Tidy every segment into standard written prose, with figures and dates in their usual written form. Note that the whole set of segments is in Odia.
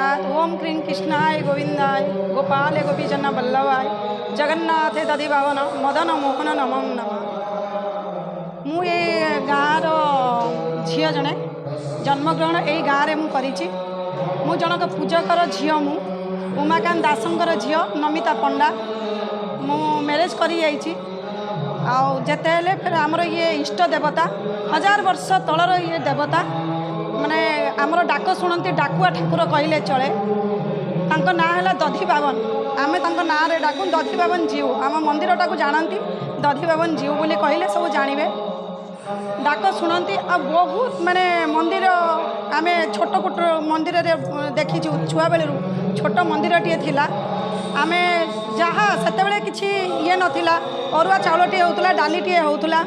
ଜଗନ୍ନାଥ। ଓମ୍ କ୍ରୀଂ କୃଷ୍ଣାୟ ଗୋବିନ୍ଦାୟ ଗୋପାଳ ଗୋପୀଜନ ବଲ୍ଲଭାୟ ଜଗନ୍ନାଥ ଦଧିବାମନ ମଦନ ମୋହନ ନମଃ ନମଃ। ମୁଁ ଏ ଗାଁର ଝିଅ ଜଣେ। ଜନ୍ମଗ୍ରହଣ ଏଇ ଗାଁରେ ମୁଁ କରିଛି। ମୁଁ ଜଣକ ପୂଜକର ଝିଅ। ମୁଁ ଉମାକାନ୍ତ ଦାସଙ୍କର ଝିଅ ନମିତା ପଣ୍ଡା। ମୁଁ ମ୍ୟାରେଜ୍ କରିଯାଇଛି। ଆଉ ଯେତେ ହେଲେ ଫେର ଆମର ଇଏ ଇଷ୍ଟ ଦେବତା, ହଜାର ବର୍ଷ ତଳର ଇଏ ଦେବତା। ମାନେ ଆମର ଡାକ ଶୁଣନ୍ତି, ଡାକୁଆ ଠାକୁର କହିଲେ ଚଳେ। ତାଙ୍କ ନାଁ ହେଲା ଦଧି ବାବନ। ଆମେ ତାଙ୍କ ନାଁରେ ଡାକୁ ଦଧି ବାବନ ଜୀଉ। ଆମ ମନ୍ଦିରଟାକୁ ଜାଣନ୍ତି, ଦଧି ବାବନ ଜୀଉ ବୋଲି କହିଲେ ସବୁ ଜାଣିବେ। ଡାକ ଶୁଣନ୍ତି। ଆଉ ବହୁତ ମାନେ ମନ୍ଦିର ଆମେ ଛୋଟ କୁଟ ମନ୍ଦିରରେ ଦେଖିଛୁ ଛୁଆବେଳରୁ। ଛୋଟ ମନ୍ଦିରଟିଏ ଥିଲା। ଆମେ ଯାହା ସେତେବେଳେ କିଛି ଇଏ ନଥିଲା। ଅରୁଆ ଚାଉଳଟିଏ ହେଉଥିଲା, ଡାଲିଟିଏ ହେଉଥିଲା,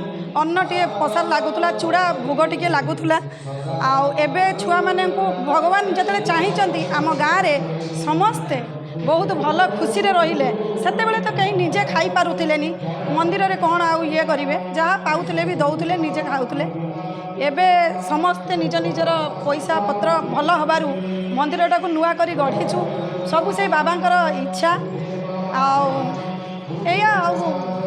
ଅନ୍ନଟିଏ ପ୍ରସାଦ ଲାଗୁଥିଲା, ଚୂଡ଼ା ଭୋଗ ଟିକେ ଲାଗୁଥିଲା। ଆଉ ଏବେ ଛୁଆମାନଙ୍କୁ ଭଗବାନ ଯେତେବେଳେ ଚାହିଁଛନ୍ତି, ଆମ ଗାଁରେ ସମସ୍ତେ ବହୁତ ଭଲ ଖୁସିରେ ରହିଲେ। ସେତେବେଳେ ତ କେହି ନିଜେ ଖାଇପାରୁଥିଲେନି। ମନ୍ଦିରରେ କ'ଣ ଆଉ ଇଏ କରିବେ? ଯାହା ପାଉଥିଲେ ବି ଦେଉଥିଲେ, ନିଜେ ଖାଉଥିଲେ। ଏବେ ସମସ୍ତେ ନିଜ ନିଜର ପଇସା ପତ୍ର ଭଲ ହେବାରୁ ମନ୍ଦିରଟାକୁ ନୂଆ କରି ଗଢ଼ିଛୁ। ସବୁ ସେଇ ବାବାଙ୍କର ଇଚ୍ଛା। ଆଉ ଏଇଆ ଆଉ।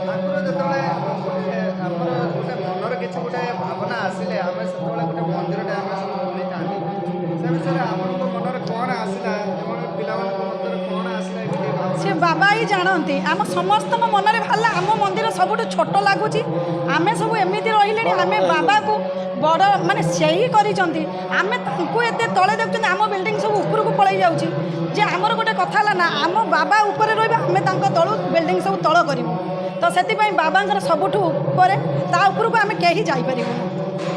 ଠାକୁର ଯେତେବେଳେ ଗୋଟେ ଆମର ଗୋଟେ ମନରେ କିଛି ଗୋଟେ ଭାବନା ଆସିଲେ, ଆମେ ସେତେବେଳେ ଗୋଟେ ମନ୍ଦିରଟେ ଆମେ ସବୁ ବୁଲିଥାନ୍ତି। ସେ ବିଷୟରେ ଆପଣଙ୍କ ମନରେ କ'ଣ ଆସିଲା ଏବଂ ପିଲାମାନଙ୍କ ମଧ୍ୟରେ କ'ଣ ଆସିଲା, ଏମିତି ଭାବନା? ସେ ବାବା ହିଁ ଜାଣନ୍ତି। ଆମ ସମସ୍ତଙ୍କ ମନରେ ବାହାରିଲା, ଆମ ମନ୍ଦିର ସବୁଠୁ ଛୋଟ ଲାଗୁଛି, ଆମେ ସବୁ ଏମିତି ରହିଲେଣି। ଆମେ ବାବାକୁ ବଡ଼ ମାନେ ସେଇ କରିଛନ୍ତି, ଆମେ ତାଙ୍କୁ ଏତେ ତଳେ ଦେଖୁଛନ୍ତି। ଆମ ବିଲ୍ଡିଂ ସବୁ ଉପରକୁ ପଳେଇ ଯାଉଛି ଯେ ଆମର ଗୋଟେ କଥା ହେଲା ନା, ଆମ ବାବା ଉପରେ ରହିବେ, ଆମେ ତାଙ୍କ ତଳୁ ବିଲ୍ଡିଂ ସବୁ ତଳ କରିବୁ। ତ ସେଥିପାଇଁ ବାବାଙ୍କର ସବୁଠୁ ଉପରେ, ତା ଉପରକୁ ଆମେ କେହି ଯାଇପାରିବୁନୁ।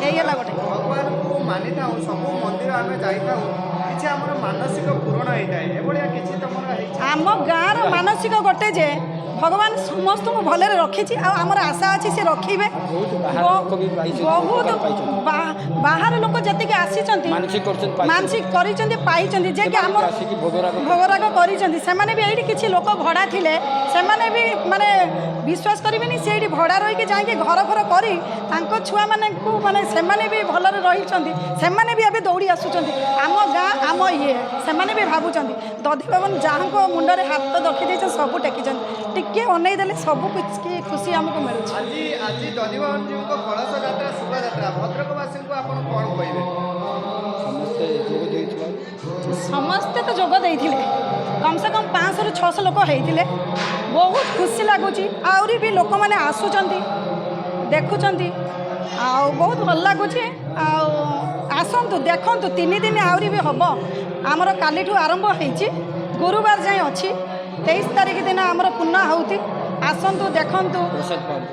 ଏଇ ହେଲା ଗୋଟେ। ଭଗବାନଙ୍କୁ ମାନିଥାଉ, ସବୁ ମନ୍ଦିର ଆମେ ଯାଇଥାଉ, କିଛି ଆମର ମାନସିକ ପୂରଣ ହେଇଥାଏ। ଏଭଳିଆ କିଛି ତମର ହେଇଛି? ଆମ ଗାଁର ମାନସିକ ଗୋଟେ ଯେ ଭଗବାନ ସମସ୍ତଙ୍କୁ ଭଲରେ ରଖିଛି ଆଉ ଆମର ଆଶା ଅଛି ସେ ରଖିବେ। ବହୁତ ବାହାର ଲୋକ ବି ପାଇଛନ୍ତି, ବହୁତ ଉପକାର ପାଇଛନ୍ତି। ବାହାର ଲୋକ ଯେତିକି ଆସିଛନ୍ତି, ମାନସିକ କରୁଛନ୍ତି, ପାଇଛନ୍ତି। ମାନସିକ କରିଛନ୍ତି, ପାଇଛନ୍ତି। ଯେ କି ସେମାନେ ଆମର ବି ଆସିକି ଭୋଗରାଗ ଭୋଗରାଗ କରିଛନ୍ତି। ସେମାନେ ବି ଏଇଠି କିଛି ଲୋକ ଭଡ଼ା ଥିଲେ, ସେମାନେ ବି ମାନେ ବିଶ୍ୱାସ କରିବେନି, ସେଇଠି ଭଡ଼ା ରହିକି ଯାଇକି ଘର ଫର କରି ତାଙ୍କ ଛୁଆମାନଙ୍କୁ ମାନେ ସେମାନେ ବି ଭଲରେ ରହିଛନ୍ତି। ସେମାନେ ବି ଏବେ ଦୌଡ଼ି ଆସୁଛନ୍ତି ଆମ ଗାଁ, ଆମ ଇଏ। ସେମାନେ ବି ଭାବୁଛନ୍ତି ଦଧି ବାବନ ଯାହାଙ୍କ ମୁଣ୍ଡରେ ହାତ ରଖିଦେଇଛନ୍ତି, ସବୁ ଟେକିଛନ୍ତି। ଟିକେ ଅନେଇ ଦେଲେ ସବୁ କିଛି ଖୁସି ଆମକୁ ମିଳୁଛି। ଆଜି ଦଧିବାମନଜୀଙ୍କ କଳସ ଯାତ୍ରା, ଶୋଭାଯାତ୍ରା, ଭଦ୍ରକବାସୀଙ୍କୁ ଆପଣ କ'ଣ କହିବେ? ସମସ୍ତେ ଯୋଗ ଦେଇଥିବା। ସମସ୍ତେ ତ ଯୋଗ ଦେଇଥିଲେ। କମ୍ ସେ କମ୍ 500ରୁ 600 ଲୋକ ହେଇଥିଲେ। ବହୁତ ଖୁସି ଲାଗୁଛି। ଆହୁରି ବି ଲୋକମାନେ ଆସୁଛନ୍ତି, ଦେଖୁଛନ୍ତି ଆଉ ବହୁତ ଭଲ ଲାଗୁଛି। ଆଉ ଆସନ୍ତୁ, ଦେଖନ୍ତୁ। 3 ଦିନ ଆହୁରି ବି ହେବ ଆମର। କାଲିଠୁ ଆରମ୍ଭ ହେଇଛି, ଗୁରୁବାର ଯାଏଁ ଅଛି। 23 ତାରିଖ ଦିନ ଆମର ପୂର୍ଣ୍ଣ ଆହୁତି। ଆସନ୍ତୁ, ଦେଖନ୍ତୁ। ପ୍ରସାଦ ପାଆନ୍ତୁ।